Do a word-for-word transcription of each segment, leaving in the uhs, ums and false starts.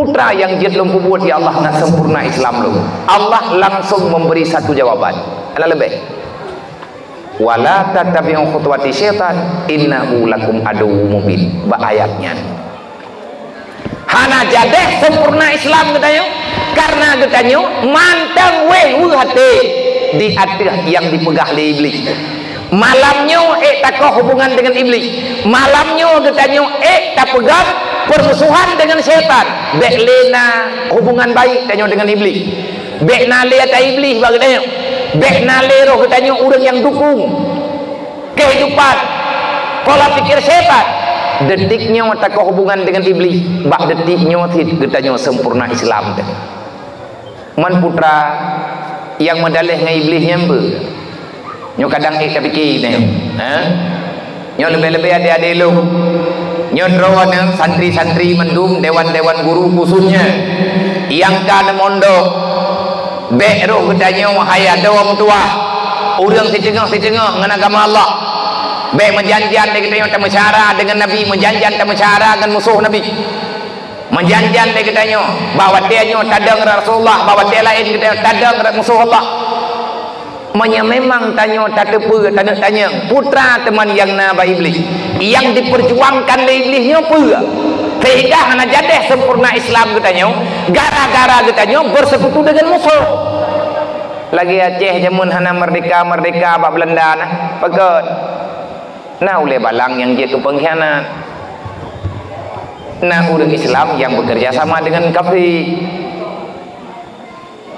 Putra nyang jeuet lôn peubuet, ya Allah, ngat sempurna Islam lôn. Allah langsung memberi satu jawaban. Hana leubeh. "Wala tattabi'u khutuwati syaitan, innahu lakum aduwwum mubin." Bak ayat nyan. Hana jadeh sempurna Islam geutanyoe, karena geutanyoe mantong wéh-weuh até di ateueh nyang dipeugah lé Iblih. Malam nyoe ék takoh hubungan dengan Iblih. Malam nyoe geutanyoe ék tapeugah permusuhan dengan syaitan. Bék lé na hubungan baik tanyoe dengan Iblih. Bék na lé ata Iblih bak geutanyoe. Bék na lé roh geutanyoe ureuëng nyang dukung kehidupan, pola pikir syaitan. Detik nyoe takoh hubungan dengan Iblih, bak detik nyoe cit geutanyoe sempurna Islam teuh. Man putra nyang meudaleh ngon Iblih nyan beu. Nyoe kadang ék tapike nyoe, ha? Nyoe leubeh-leubeh adé-adé lôn. Nyoe droeneuh santri-santri mandum, dewan-dewan guru khususnya nyang ka neumondok. Bék roh geutanyoe hai adoe meutuwah, ureuëng siteungoh-siteungoh ngon agama Allah. Bék meujan-jan lé geutanyoe tameusyara deungon Nabi, meujan-jan tameusyara ngon musoh Nabi. Meujan-jan lé geutanyoe, bak watée nyoe tadong rot Rasulullah, bak watée laén geutanyoe tadong rot musoh Allah. Meunyoe memang tanyoe tateupeue taneuk tanyong, putra teuma nyang na bak Iblih, nyang diperjuangkan lé Iblih nyoe peue? Sehingga hana jadeh sempurna Islam geutanyoe, gara-gara geutanyoe bersekutu dengan musoh. Lagée Aceh jameun hana merdeka-merdeka bak Belanda na, pakon? Na ulée balang nyang jeuet keu pengkhianat. Na ureuëng Islam nyang bekerja sama dengan kafé.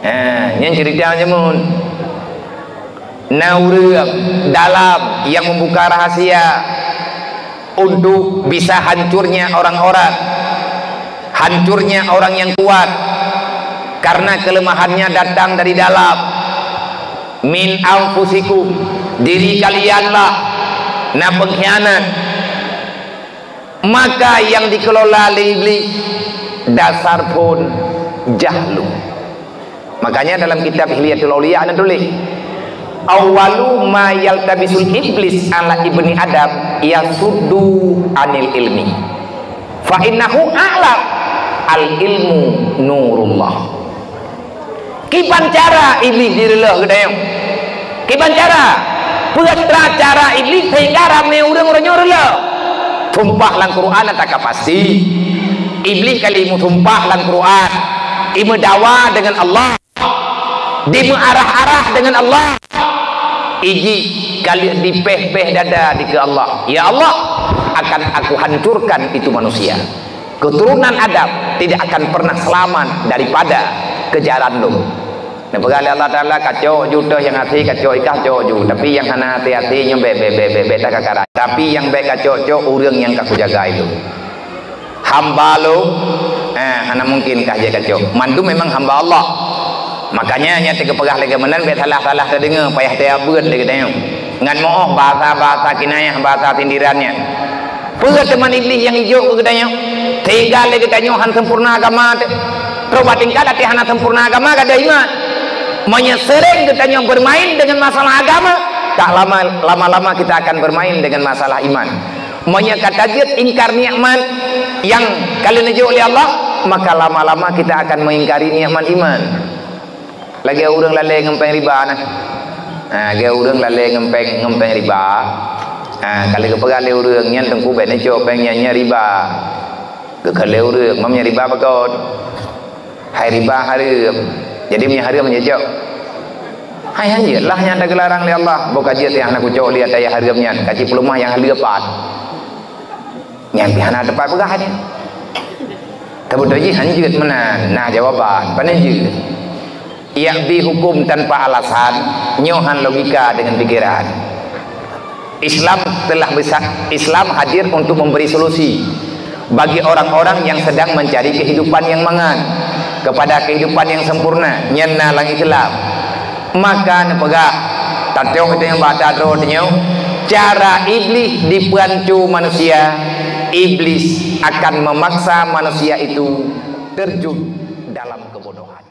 Ha, nyan cerita jameun. Na ureuëng dalam nyang membuka rahasia untuk bisa hancurnya orang-orang, hancurnya orang yang kuat, karena kelemahannya datang dari dalam. Min anfusikum, diri kalianlah na pengkhianat. Maka nyang dikelola lé Iblih dasar phon jahlu. Makanya dalam kitab Hilyatul Auliya na tuléh, "Awwalu ma yaltabisul iblis ala ibni Adam yasuddu anil ilmi. Fa innahu a'lam, al ilmu nurullah." Kiban cara Iblih jireulôh geutanyoe? Kiban cara? Peue cara Iblih sehingga ramé ureuëng uroe nyoe reulôh? Sumpah lam Quran ata ka pasti. Iblih ka lheueh meusumpah lam Quran, imeudawa deungon Allah, dimeuarah-arah deungon Allah. Iji ka lheueh dipéh-péh dada dikeue Allah, "Ya Allah, akan Aku hancurkan itu manusia. Keturunan Adam tidak akan pernah selamat daripada kejaran Lôn." Neupeugah lé Allah Taala, "Kacok ju teuh nyang até, kacok ikah cok ju. Tapi nyang hana até-até nyoe bék, bék, bék, bék, bék takakarat. Tapi nyang bék kacok-cok ureuëng nyang ka Kujaga ilôn. Hamba Lôn, eh, hana mungkin kah jeuet kacok. Mandum memang hamba Allah." Makanya nyan teupeugah lagée meunan bék salah-salah teudeungoe, payah teuabeuet lé geutanyoe. Ngat meuoh bahasa-bahasa kinayah, bahasa sindiran nyan. Peue teuma Iblih nyang ijok keu geutanyoe? Sehingga lé geutanyoe han sempurna agama teuh. Trok bak tingkat até hana sempurna agama ka ada iman. Meunyoe sering geutanyoe bermain dengan masalah agama, tak lama, lama-lama kita akan bermain dengan masalah iman. Meunyoe ka tajeuet ingkar nikmat nyang ka lheueh neujok lé Allah, maka lama-lama kita akan mengingkari nikmat iman. Lagée ureuëng lalée ngon péng riba na. Ha, lagée ureuëng lalée ngon péng, ngon péng riba. Ha, ka lheueh geupeugah lé ureuëng nyan, "Teungku, bék neucok péng nyan, nyan riba." Geukheun lé ureuëng, "Mam, nyan riba pakon?" "Hai riba hareuem." "Jadi meunyo hareuem, han jeuet cok?" "Hai, han jeuet lah, nyan ata geularang lé Allah." "Boh ka jeuet nyang hana kucok lé ata nyang hareuem nyan, ka cit peuleumah nyang haleue pat." Nyan pih hana teupat peugah nyan. Teubeutôi jih han jeuet meunan, nah jawaban, pane jeuet. Yak bi hukum tanpa alasan, nyoe han logika dengan pikiran. Islam telah bisa, Islam hadir untuk memberi solusi bagi orang-orang yang sedang mencari kehidupan yang mangat kepada kehidupan yang sempurna, nyan na lam Islam. Maka neupeugah, tatrok itu nyang bak tatrok nyoe, cara Iblih dipeuncu manusia, Iblis akan memaksa manusia itu terjun dalam kebodohan.